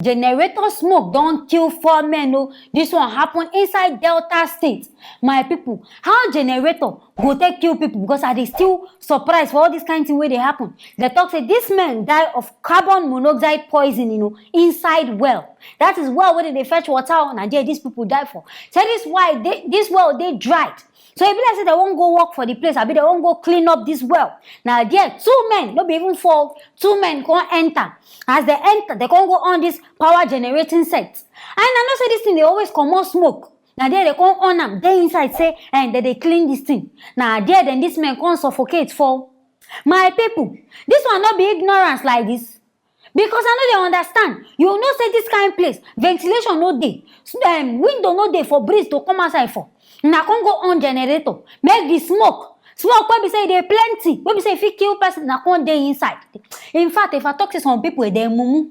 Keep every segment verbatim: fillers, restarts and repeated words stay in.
Generator smoke don kill four men o. This one happen inside Delta State. My people, how generator go take kill people? Because I dey still surprise for all this kind thing wey dey happen. Dem talk say this men die of carbon monoxide poisoning o, inside well. That is well wey dem dey fetch water o, na there these people die for. Say this why dey, this well dey dried. So e be like say dem wan go work for the place, abi dem wan go clean up this well. Na there two men, no be even four, two men come enter. As dem enter, dem come go on this power generating set. And I know say this thing dey always comot smoke. Na there dem come on am, dey inside say, eh, dem dey clean this thing. Na there then this men come suffocate for. My people, this one no be ignorance like this. Because I no dey understand. You know say this kind place, ventilation no dey. S-, um, window no dey for breeze to come outside for. Una come go on generator, make the smoke, smoke wey be say e dey plenty, wey be say e fit kill person, una come dey inside. In fact, if I talk say some people dey mumu,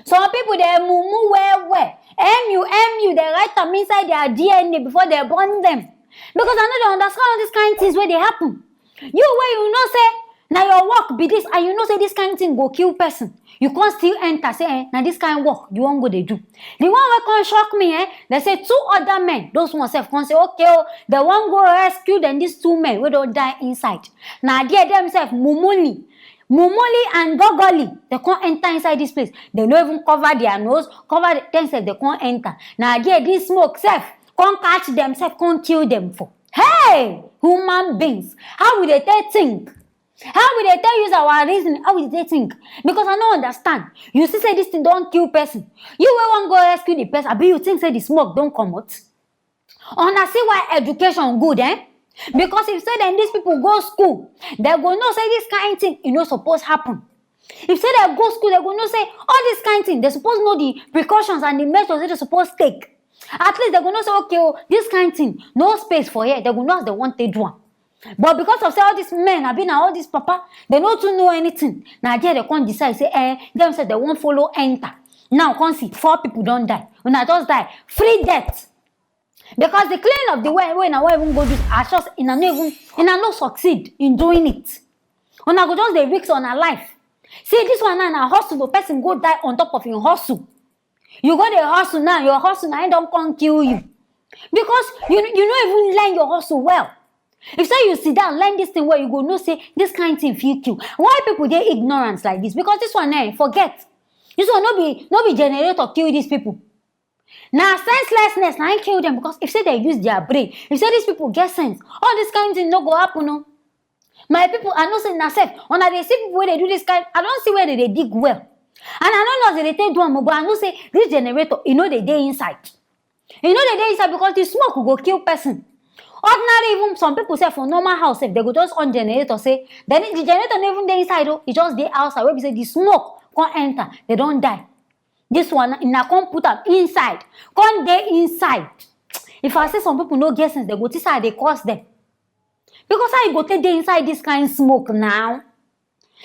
some people dey mumu well well. M U, M U, dem write am inside their D N A before dem born dem. Because I no dey understand all these kind things wey dey happen. You wey you know say na your work be this, and you know say this kind thing go kill person, you come still enter say, eh, na this kind work you wan go dey do. The one wey come shock me, eh, dem say two other men, those ones sef come say, okay o, dem wan go rescue dem, these two men wey don die inside. Na there dem sef, Mumuli, Mumuli and Gogoli, dem come enter inside this place. Dem no even cover their nose, cover the, dem sef, dem come enter. Na there this smoke sef come catch dem sef, come kill dem for. Hey, human beings, how we dey take think? How we dey take use our reason? How we dey take think? Because I no understand. You see say this thing don kill person. You wey wan go rescue the person, abi you think say the smoke don comot? Una see why education good, eh? Because if say dem, these people go school, dem go know say this kind thing e no suppose happen. If say dem go school, dem go know say all this kind thing, dem suppose know the precautions and the measures wey dem suppose take. At least dem go know say, okay o, this kind thing, no space for here. Dem go know as dem wan take do am. But because of say all these men, abi na all this papa, dem no too know anything, na there dem come decide say, eh, dem sef dem wan follow enter. Now come see, four people don die. Una just die free death. Because the cleaning of the well wey una wan even go do, I sure say una no even, una no succeed in doing it. Una go just dey risk una life. See, this one now na hustle, the person go die on top of him hustle. You go dey hustle now, your hustle na im don come kill you. Because you, you no even learn your hustle well. If say you sit down, learn this thing well, you go know say this kind thing fit kill. Why people dey ignorance like this? Because this one, eh, forget. This one no be, no be generator kill these people. Na senselessness na im kill them, because if say dem use their brain, if say these people get sense, all this kind thing no go happen o. My people, I know say una sef, una dey see people wey dey do this kind, I don see where dem dey dig well. And I no know as dem dey take do am o, but I know say this generator, e no dey dey inside. E no dey dey inside because the smoke go kill person. Ordinary, even some people sef for normal house sef, dem go just on generator say, then the generator no even dey inside o, e just dey outside, wey be say the smoke come enter, dem don die. This one, una come put am inside, come dey inside. If I say some people no get sense, dem go think say I dey curse them. Because how you go take dey inside this kind smoke now?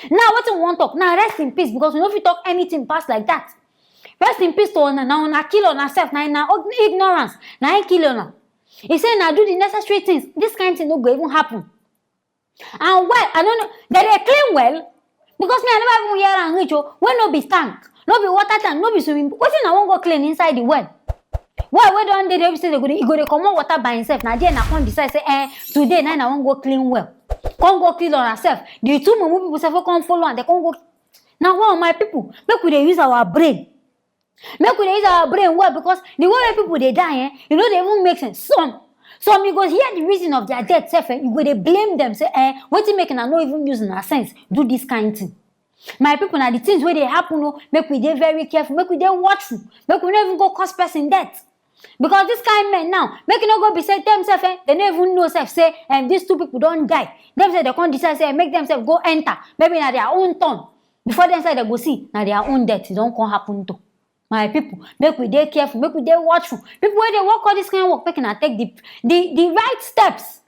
Now wetin we wan talk? Now rest in peace, because we no fit talk anything pass like that. Rest in peace to una, na una kill una sef, na una ignorance na im kill una. E say na do the necessary things, this kind thing no go even happen. And well, I no know, dem dey clean well? Because me, I never even hear am reach o. Wey no be tank, no be water tank, no be swimming pool. Wetin una wan go clean inside the well? Well wey don dey there, wey be say dem go dey, e go dey comot water by himself. Na there una come decide say, eh, today na una wan go clean well. Come go clean una sef. The two mumu people sef wey come follow am, dem come go. Na why, my people, make we dey use our brain. Make we dey use our brain well, because the way wey people dey die, eh, e no dey even make sense. Some, some you go hear the reason of their death sef, eh, you go dey blame them, say, eh, wetin make una no even use una sense do this kind thing? My people, na the things wey dey happen o, make we dey very careful, make we dey watchful, make we no even go cause person death. Because this kind men now, make e no go be say dem sef, eh, dem no even know sef say, um, these two people don die. Dem sef dem come decide say make dem sef go enter. Maybe na their own turn. Before dem sef dem go see, na their own death e don come happen to. My people, make we dey careful, make we dey watchful. People wey dey work all this kind work, make una take the, the, the right steps,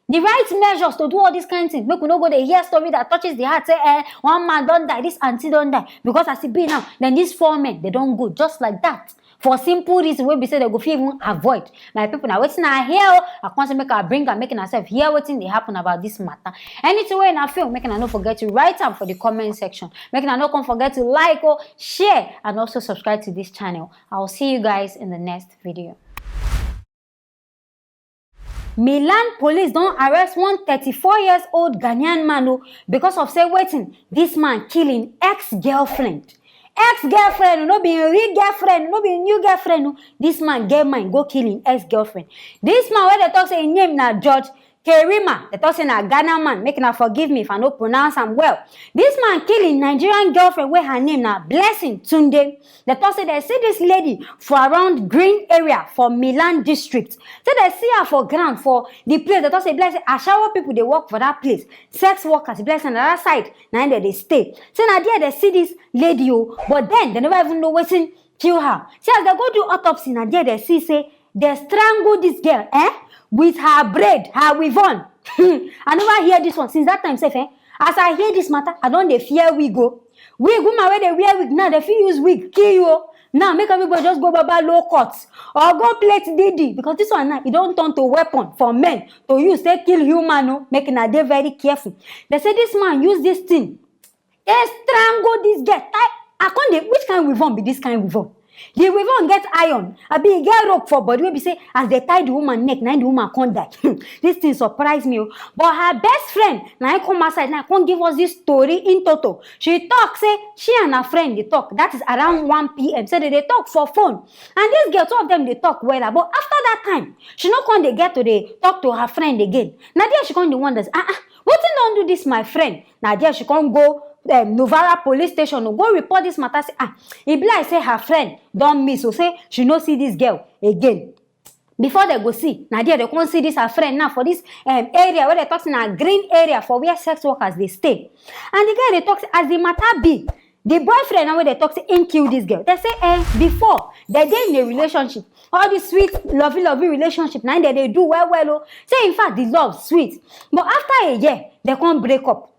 the right measures to do all this kind thing. Make we no go dey hear story that touches the heart, say, eh, one man don die, this aunty don die. Because as e be now, then these four men, dem don go just like that. for simple reason wey be say dem go fit even avoid. My people, na wetin I hear o, I come say make I bring am, make una sef hear wetin dey happen about this matter. Anything wey una feel, make una no forget to write am for the comment section. Make una no come forget to like o, share, and also subscribe to this channel. I will see you guys in the next video. Milan police don arrest one thirty-four years old Ghanaian man o, because of say wetin, this man kill im ex-girlfriend. Ex-girlfriend, no be im real girlfriend, no be im new girlfriend o. This man get mind go kill im ex-girlfriend. This man wey dem talk say im name na George Kerima, dem talk say na Ghana man, make una forgive me if I no pronounce am well. This man kill im Nigerian girlfriend wey her name na Blessing Tunde. Dem talk say dem see this lady for around Green area for Milan district. Say dem see her for ground for the place. Dem talk say e be like say ashawo people dey work for that place. Sex workers, e be like say na that side na im dem dey stay. Say na there dem see this lady o, but then dem never even know wetin kill her. Say as dem go do autopsy, na there dem see say dem strangle this girl, eh, with her braid, her weave on. I never hear this one since that time sef, eh. As I hear this matter, I don dey fear wig o. Wig, woman wey dey wear wig now, dem fit use wig kill you o. Now make everybody just go barber low cut or go plait didi, because this one now, e don turn to weapon for men to use take kill human o. Make una dey very careful. Dem say this man use this thing take strangle this girl. Tie, I come dey, which kind weave on be this kind weave on? The weave on get iron, abi e get rope for body wey be say as dem tie the woman neck, na im the woman come die. This thing surprise me o. But her best friend na im come outside now, come give us this story in toto. She talk say she and her friend dey talk. That is around one p m. So dem dey talk for phone. And this girl, two of them dey talk wella. But after that time, she no come dey get to dey talk to her friend again. Na there she come dey wonder say, "Ah, ah, wetin don do this my friend?" Na there she come go, um, Novara police station o, go report this matter, say, ah, e be like say her friend don miss o, say she no see this girl again. Before dem go see, na there dem come see this her friend now for this, um, area wey dem talk say na green area for where sex workers dey stay. And the girl dey talk say as the matter be, the boyfriend now wey dem talk say im kill this girl, dem say, eh, before dem dey in a relationship, all this sweet lovey lovey relationship na im dem dey do well well o. Say in fact the love sweet, but after a year dem come break up.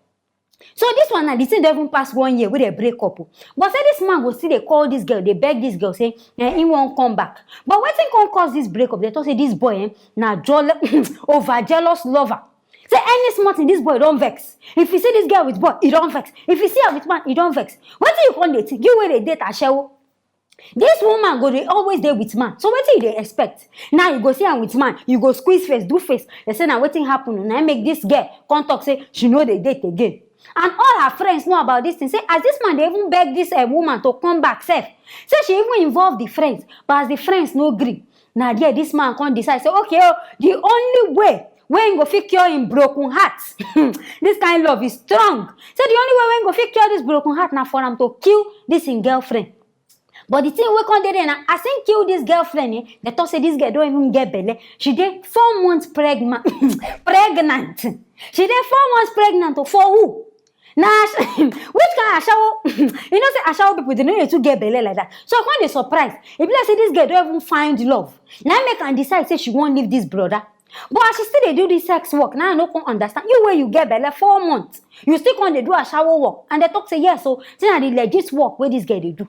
So this one now, the thing don even pass one year wey dem break up o. But say this man go still dey call this girl, dey beg this girl say, eh, he wan come back. But wetin come cause this break up? Dem talk say this boy, eh, na jol-, over jealous lover. Say any small thing, this boy don vex. If you see this girl with boy, he don vex. If you see her with man, he don vex. Wetin you come dey think? You wey dey date ashewo. This woman go dey always dey with man. So wetin you dey expect? Now you go see am with man, you go squeeze face, do face. Dem say na wetin happen o, na im make this girl come talk say she no dey date again. And all her friends know about this thing. Say as this man dey even beg this, eh, woman to come back sef, say she even involve the friends, but as the friends no gree, na there this man come decide say, okay o, the only way wey im go fit cure im broken heart, this kind love is strong. Say the only way wey im go fit cure this broken heart na for am to kill this im girlfriend. But the thing wey come dey there na, as im kill this girlfriend, eh, dem talk say this girl don even get belle. She dey four months pregma-, pregnant. She dey four months pregnant o, for who? Na ash-, which kind ashawo? You know say ashawo people, dem no dey too get belle like that. So I come dey surprise. E be like say this girl don even find love. Na im make am decide say she wan leave this brother. But as she still dey do this sex work, now I no come understand. You wey you get belle four months, you still come dey do ashawo work, and dem talk say yes o, say na the legit work wey this girl dey do.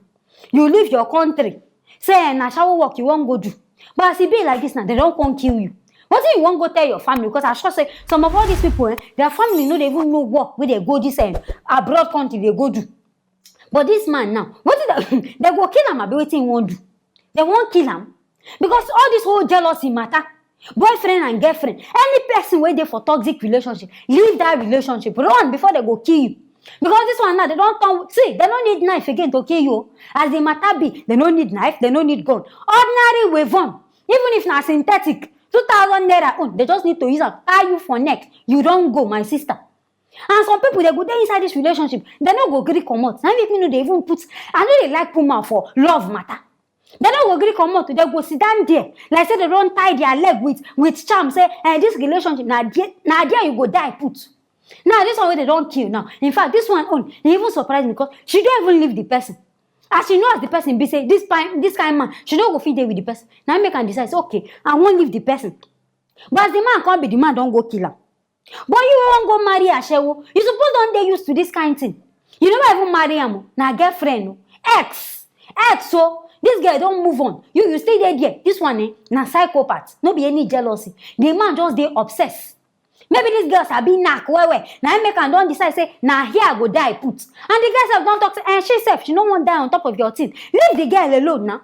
You leave your country, say, eh, na ashawo work you wan go do. But as e be like this now, dem don come kill you. Wetin you wan go tell your family? Because I sure say some of all these people, eh, their family no dey even know work wey dem go this, eh, abroad country dey go do. But this man now, wetin dem, dem go kill am abi wetin he wan do? Dem wan kill am? Because all this whole jealousy matter, boyfriend and girlfriend, any person wey dey for toxic relationship, leave that relationship, run before dem go kill you. Because this one now, dem don turn, see, dem no need knife again to kill you o. As the matter be, dem no need knife, dem no need gun. Ordinary weapon, even if na synthetic, two thousand naira own, dem just need to use am tie you for neck. You don go, my sister. And some people, dem go dey inside this relationship, dem no go gree comot. Na im make me no dey even put, I no dey like put mouth for love matter. Dem no go gree comot, dem go sit down there like say dem don tie their leg with, with charm, say, eh, this relationship, na there, na there you go die put. Now, this one wey dem don kill now, in fact, this one own, e even surprise me because she don even leave the person. As she know as the person be, say this kind, this kind man, she no go fit dey with the person. Na im make am decide say, okay, I wan leave the person. But as the man come be, the man don go kill am. But you wey wan go marry ashewo, you suppose don dey used to this kind thing. You never even marry am o, na girlfriend o. Ex, ex o, This girl don move on, you you still dey there. This one eh, na psychopath, no be any jealousy. The man just dey obsessed. Maybe this girl sabi knack well well, na im make am don decide say na here I go die put. And the girl sef don talk say eh, she sef she no wan die on top of your thing. Leave the girl alone na.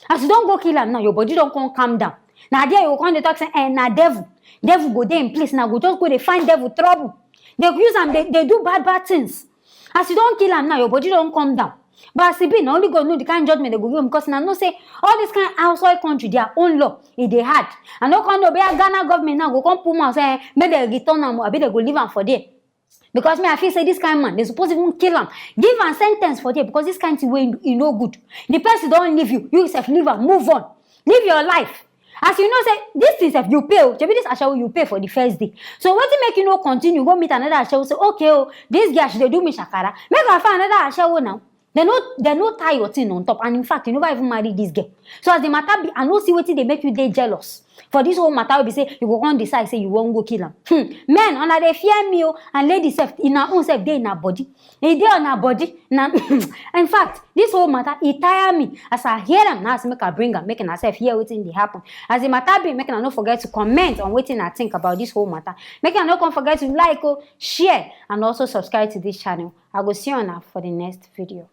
As you don go kill am now, your body don come calm down. Na there you go come dey talk say eh, na devil. Devil go dey im place, na go just go dey find devil trouble. Dey use am dey dey do bad bad things. As you don kill am now, your body don come down. But as e be, na only God know the kind judgment dem go give am, because una know say all this kind outside country, their own law e dey hard. I no come know, oya Ghana government now go come put mouth say eh, make dem return am o, abi dem go leave am for there. Because me I feel say this kind man, dem suppose even kill am, give am sentence for there, because this kind thing wey e no good. The person don leave you, you sef leave am, move on, live your life. As you know say this thing sef you pay o, shebi this ashawo you pay for the first day. So wetin make you no continue go meet another ashawo, say okay o, this girl she dey do me shakara, make I find another ashawo now. Dem no dem no tie your thing on top, and in fact you never even marry this girl. So as the matter be, I no see wetin dey make you dey jealous for this whole matter wey be say you go come decide say you wan go kill am. Hmm. Men, una dey fear me o, and ladies sef, una own sef dey una body. E dey una body. Na in fact, this whole matter e tire me. As I hear am, na as make I bring am, make una sef hear wetin dey happen. As the matter be, make una no forget to comment on wetin una think about this whole matter. Make una no come forget to like o, share, and also subscribe to this channel. I go see una for the next video.